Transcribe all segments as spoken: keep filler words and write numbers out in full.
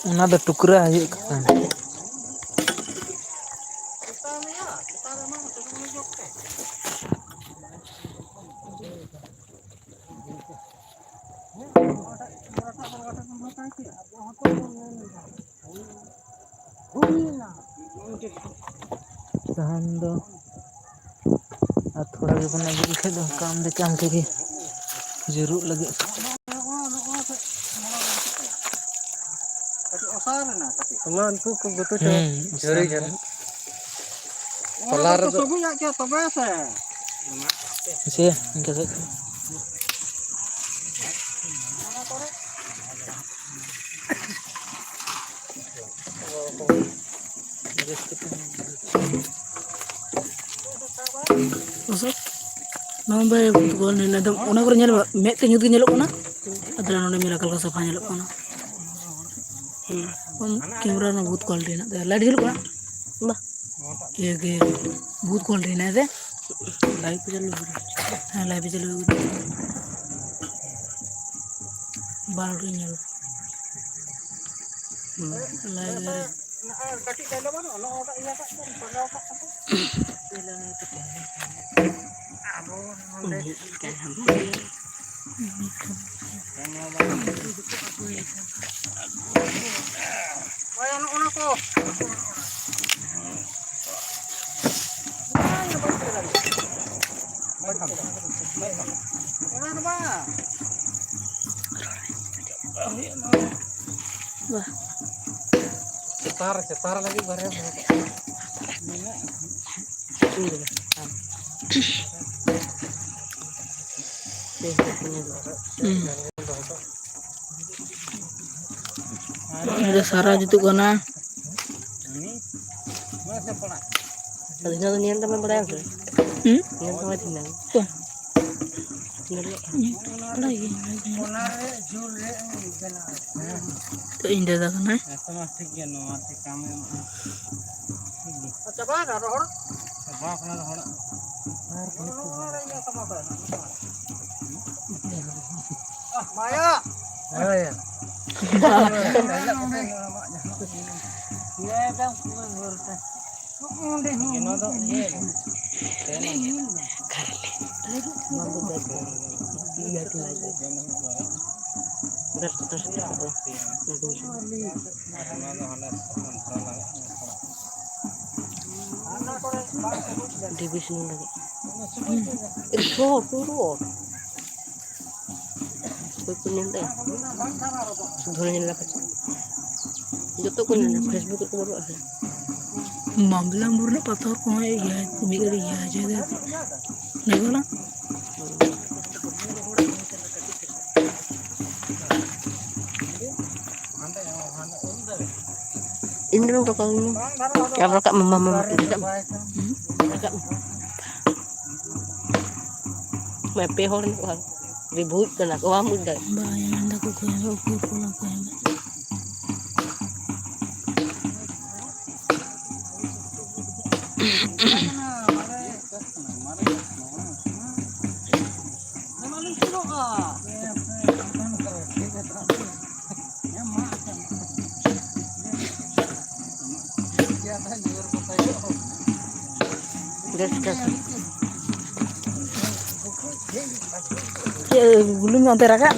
ᱚᱱᱟ ᱫᱚ ᱴᱩᱠᱨᱟᱹ ᱦᱩᱭᱩᱜ ᱠᱟᱱᱟ᱾ ᱥᱟᱦᱟᱱ ᱫᱚ ᱟᱨ ᱛᱷᱚᱲᱟ ᱜᱮᱵᱚᱱ ᱟᱹᱜᱩ ᱞᱮᱠᱷᱟᱡ ᱫᱚ ᱠᱟᱢ ᱫᱚ ᱠᱟᱢ ᱛᱮᱜᱮ ᱡᱩᱨᱩᱜ ᱞᱟᱹᱜᱤᱫ᱾ ᱚᱱᱟ ᱩᱱᱠᱩ ᱠᱚ ᱜᱩᱛᱩ ᱪᱟᱵᱟ᱾ ᱦᱩᱸ, ᱡᱷᱟᱹᱨᱤ ᱡᱷᱟᱹᱨᱤ᱾ ᱚᱱᱟ ᱠᱚ ᱥᱩᱵᱩᱡ ᱟᱜ ᱠᱮᱭᱟ ᱛᱚᱵᱮ ᱥᱮ᱾ ᱥᱮ ᱤᱱᱠᱟᱹ ᱥᱮᱫ᱾ ᱱᱚᱣᱟ ᱵᱷᱩᱛ ᱜᱚᱞ ᱦᱮᱱᱟᱜ ᱫᱚ, ᱚᱱᱟ ᱠᱚᱨᱮ ᱧᱮᱞ ᱢᱮ, ᱢᱮᱫ ᱛᱮ ᱧᱩᱛ ᱜᱮ ᱧᱮᱞᱚᱜ ᱠᱟᱱᱟ᱾ ᱟᱫᱚ ᱱᱚᱰᱮ ᱢᱮᱞᱟ ᱠᱟᱞᱠᱟ ᱥᱟᱯᱷᱟ ᱧᱮᱞᱚᱜ ᱠᱟᱱᱟ᱾ ᱦᱩᱸ᱾ ᱠᱮᱢᱨᱟ ᱨᱮᱱᱟᱜ ᱵᱚᱦᱩᱛ quality ᱦᱮᱱᱟᱜ ᱛᱟᱭᱟ᱾ ᱞᱟᱭᱤᱴ ᱡᱩᱞᱩᱜ ᱠᱟᱱᱟ? ᱵᱟ᱾ ᱤᱭᱟᱹ ᱜᱮ, ᱵᱚᱦᱩᱛ quality ᱦᱮᱱᱟᱜ ᱛᱟᱭᱟ᱾ ᱞᱟᱭᱤᱴ ᱯᱮ ᱪᱟᱹᱞᱩ ᱠᱟᱫᱟ᱾ ᱦᱮᱸ, ᱞᱟᱭᱤᱴ ᱯᱮ ᱪᱟᱹᱞᱩ ᱠᱟᱫᱟ᱾ ᱵᱟᱨ ᱦᱚᱲ ᱠᱤᱱ ᱧᱮᱞ᱾ ᱦᱩᱸ᱾ ᱞᱟᱭᱤᱴ ᱨᱮ᱾ ᱵᱟ᱾ ᱪᱮᱛᱟᱱ ᱨᱮ, ᱪᱮᱛᱟᱱ ᱨᱮ ᱞᱟᱹᱜᱤᱫ ᱵᱟᱨᱭᱟ ᱫᱚᱦᱚ ᱠᱟᱜᱼᱟ᱾ ᱦᱩᱸ᱾ ᱱᱚᱰᱮ ᱥᱟᱨᱟ ᱡᱩᱛᱩᱜ ᱠᱟᱱᱟ᱾ ᱟᱫᱚ ᱤᱧ ᱫᱚ ᱧᱮᱞ ᱛᱟᱢᱟ ᱵᱟᱲᱟᱭᱟᱢ ᱥᱮ? ᱦᱩᱸ? ᱧᱮᱞ ᱛᱟᱢᱟ ᱛᱤᱱᱟᱹᱜ? ᱚᱠᱚᱭ? ᱵᱟᱲᱟᱭ ᱜᱤᱭᱟᱹᱧ, ᱵᱟᱲᱟᱭ ᱜᱤᱭᱟᱹᱧ᱾ ᱛᱚ ᱤᱧ ᱫᱟᱫᱟ ᱠᱟᱱᱟᱭ᱾ ᱦᱮᱸ ᱛᱚ ᱢᱟ ᱴᱷᱤᱠ ᱜᱮᱭᱟ, ᱱᱚᱣᱟ ᱴᱷᱤᱠ ᱠᱟᱢ ᱮᱢᱚᱜᱼᱟ᱾ ᱴᱷᱤᱠ ᱜᱮᱭᱟ᱾ ᱪᱟᱵᱟᱭᱮᱱᱟ ᱨᱚᱦᱚᱲ? ᱪᱟᱵᱟ ᱠᱟᱱᱟ ᱨᱚᱦᱚᱲ᱾ ᱟᱨ ᱢᱟᱭᱟ᱾ ᱦᱳᱭ᱾ ᱰᱤᱵᱷᱤᱥᱚᱱ ᱞᱟᱹᱜᱤᱫ᱾ ᱮᱠᱥᱚ ᱯᱩᱨᱟᱹ᱾ ᱚᱠᱚᱭ ᱠᱚ ᱧᱮᱞ ᱫᱟ? ᱥᱩᱫᱷᱟᱹ ᱧᱮᱞ ᱫᱟ ᱯᱟᱪᱮ᱾ ᱡᱚᱛᱚ ᱠᱚ ᱧᱮᱞ ᱫᱟ, Facebook ᱨᱮᱠᱚ ᱵᱚᱞᱚᱜᱼᱟ ᱥᱮ? ᱢᱟᱢᱞᱟ ᱢᱩᱨ ᱨᱮᱱᱟᱜ ᱯᱟᱛᱷᱚᱨ ᱠᱚᱦᱚᱸ ᱤᱭᱟᱹ, ᱢᱤᱫ ᱜᱷᱟᱹᱲᱤᱡ ᱤᱭᱟᱹ ᱦᱚᱪᱚᱭ ᱫᱟ᱾ ᱞᱟᱹᱭ ᱵᱟᱲᱟ᱾ ᱤᱧ ᱫᱚ ᱱᱚᱝᱠᱟ ᱠᱟᱹᱢᱤ ᱢᱮ᱾ ᱟᱨ ᱨᱟᱠᱟᱵ ᱢᱮ, ᱢᱟᱢᱟ, ᱨᱟᱠᱟᱵ ᱢᱮ᱾ ᱨᱟᱠᱟᱵ ᱢᱮ᱾ ᱢᱟ, ᱯᱮ ᱦᱚᱲ ᱢᱮᱱᱟᱜ ᱠᱚᱣᱟ᱾ ᱨᱤᱵᱷᱩᱡ ᱠᱟᱱᱟ ᱠᱚ, ᱵᱟᱢ ᱵᱩᱡᱽ ᱫᱟᱲᱮᱭᱟᱜ ᱠᱟᱱᱟ᱾ ᱵᱟᱭ ᱢᱮᱱ ᱫᱟᱠᱚ ᱚᱠᱚᱭ ᱦᱚᱸ ᱩᱠᱩᱨ ᱠᱟᱱᱟ ᱚᱠᱚᱭ ᱦᱚᱸ᱾ ᱪᱮᱫ ᱜᱩᱞᱩᱢ ᱚᱱᱛᱮ ᱨᱟᱠᱟᱵ?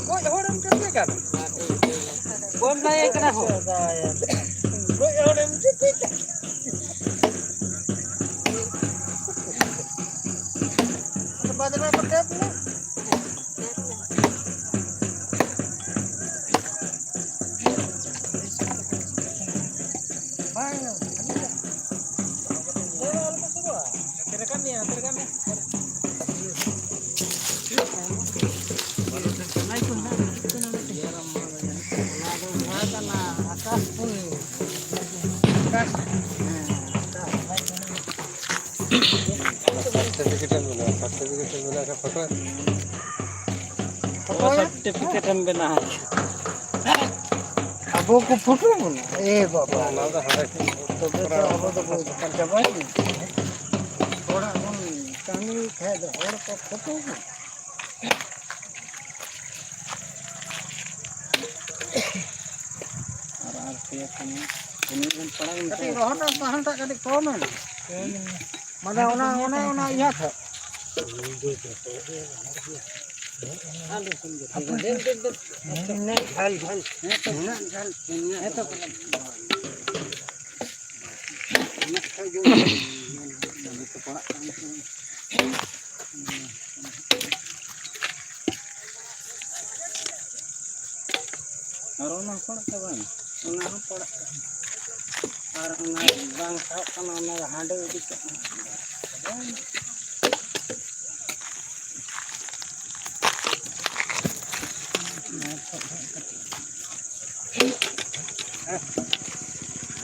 ᱜᱚᱡ ᱦᱚᱲᱮᱢ ᱪᱤᱠᱟᱹ ᱠᱟᱱᱟ? ᱵᱚᱱ ᱞᱟᱹᱭ ᱠᱟᱱᱟ ᱦᱚᱸ᱾ ᱜᱚᱡ ᱦᱚᱲᱮᱢ ᱪᱤᱠᱟᱹ ᱠᱟᱱᱟ? ᱵᱟᱡᱽᱱᱟ ᱠᱚ ᱴᱮᱯ ᱢᱮ᱾ ᱵᱟᱝ, ᱟᱞᱚᱯᱮ ᱥᱩᱨᱩᱜᱼᱟ᱾ ᱦᱟᱱᱛᱮ ᱨᱟᱠᱟᱵ ᱢᱮ, ᱦᱟᱱᱛᱮ ᱨᱟᱠᱟᱵ ᱢᱮ᱾ ᱚᱱᱟ ᱫᱚ ᱱᱚᱣᱟ ᱠᱟᱱᱟ, ᱟᱠᱟᱥᱯᱩᱨ᱾ ᱟᱠᱟᱥ, ᱦᱮᱸ, ᱟᱠᱟᱥ᱾ ᱥᱟᱨᱴᱤᱯᱷᱤᱠᱮᱴ ᱮᱢ ᱢᱮᱱᱟᱜᱼᱟ, ᱥᱟᱨᱴᱤᱯᱷᱤᱠᱮᱴ ᱮᱢ ᱢᱮᱱᱟᱜᱼᱟ᱾ ᱯᱷᱳᱴᱳ ᱥᱟᱨᱴᱤᱯᱷᱤᱠᱮᱴ ᱮᱢ ᱵᱮᱱᱟᱣᱟ᱾ ᱟᱵᱚ ᱠᱚ ᱯᱷᱳᱴᱳ ᱵᱚᱱᱟ? ᱮ ᱵᱟᱵᱟ, ᱚᱱᱟ ᱫᱚ ᱦᱟᱸᱰᱮ ᱠᱷᱚᱱ ᱛᱚᱵᱮ ᱛᱚ ᱟᱵᱚ ᱫᱚ ᱵᱚᱱ ᱪᱟᱵᱟᱭᱮᱱᱟ᱾ ᱦᱚᱲᱟᱜ ᱵᱚᱱ ᱠᱟᱹᱢᱤ ᱠᱷᱟᱡ ᱫᱚ ᱦᱚᱲ ᱠᱚ ᱯᱷᱳᱴᱳ ᱵᱚᱱᱟ᱾ ᱟᱨ ᱟᱨ ᱯᱮ ᱯᱩᱱᱭᱟᱹ, ᱯᱩᱱᱭᱟᱹ ᱜᱟᱱ ᱯᱟᱲᱟᱜ ᱮᱱ ᱠᱟᱹᱴᱤᱡ ᱠᱷᱟᱱ ᱨᱚᱦᱚᱲ ᱴᱟᱜ ᱥᱟᱦᱟᱱ ᱴᱟᱜ ᱠᱟᱹᱴᱤᱡ ᱠᱚᱢ ᱮᱱᱟ᱾ ᱢᱟᱱᱮ ᱚᱱᱟ, ᱚᱱᱟ, ᱚᱱᱟ ᱤᱭᱟᱹ ᱴᱷᱮᱡ᱾ ᱟᱞᱮ ᱥᱮᱱ ᱜᱮ᱾ ᱫᱮᱱ, ᱫᱮᱱ, ᱫᱮᱱ᱾ ᱱᱩᱱᱟᱹᱜ ᱡᱷᱟᱹᱞ, ᱡᱷᱟᱹᱞ᱾ ᱦᱮᱸ ᱛᱚ᱾ ᱱᱩᱱᱟᱹᱜ ᱡᱷᱟᱹᱞ, ᱱᱩᱱᱟᱹᱜ ᱦᱮᱸ ᱛᱚ᱾ ᱡᱷᱟᱹᱞ᱾ ᱩᱱᱟᱹᱜ ᱠᱷᱟᱡ ᱜᱮ ᱯᱟᱲᱟᱜ ᱠᱟᱱ ᱛᱟᱦᱮᱸᱱᱟ᱾ ᱟᱨ ᱚᱱᱟ ᱦᱚᱸ ᱯᱟᱲᱟᱜ ᱠᱟᱱᱟ ᱵᱟᱝ? ᱚᱱᱟ ᱦᱚᱸ ᱯᱟᱲᱟᱜ ᱠᱟᱱᱟ᱾ ᱟᱨ ᱚᱱᱟ ᱵᱟᱝ ᱥᱟᱵ ᱠᱟᱱᱟ, ᱚᱱᱟ ᱫᱚ ᱦᱟᱸᱰᱮ ᱤᱫᱤ ᱠᱟᱜ ᱢᱮ᱾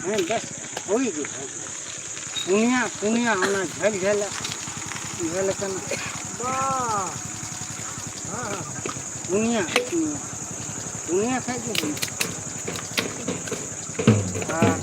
ᱦᱮᱸ, ᱵᱮᱥ, ᱦᱩᱭ ᱜᱮ᱾ ᱯᱩᱱᱭᱟ, ᱯᱩᱱᱭᱟ, ᱚᱱᱟ ᱡᱷᱟᱹᱞ ᱡᱷᱟᱹᱞ, ᱡᱷᱟᱹᱞ ᱟᱠᱟᱱᱟ᱾ ᱵᱟ᱾ ᱦᱮᱸ, ᱦᱮᱸ᱾ ᱯᱩᱱᱭᱟ, ᱯᱩᱱᱭᱟ᱾ ᱯᱩᱱᱭᱟ ᱠᱷᱟᱡ ᱜᱮ ᱦᱩᱭᱩᱜᱼᱟ᱾ ᱟᱨ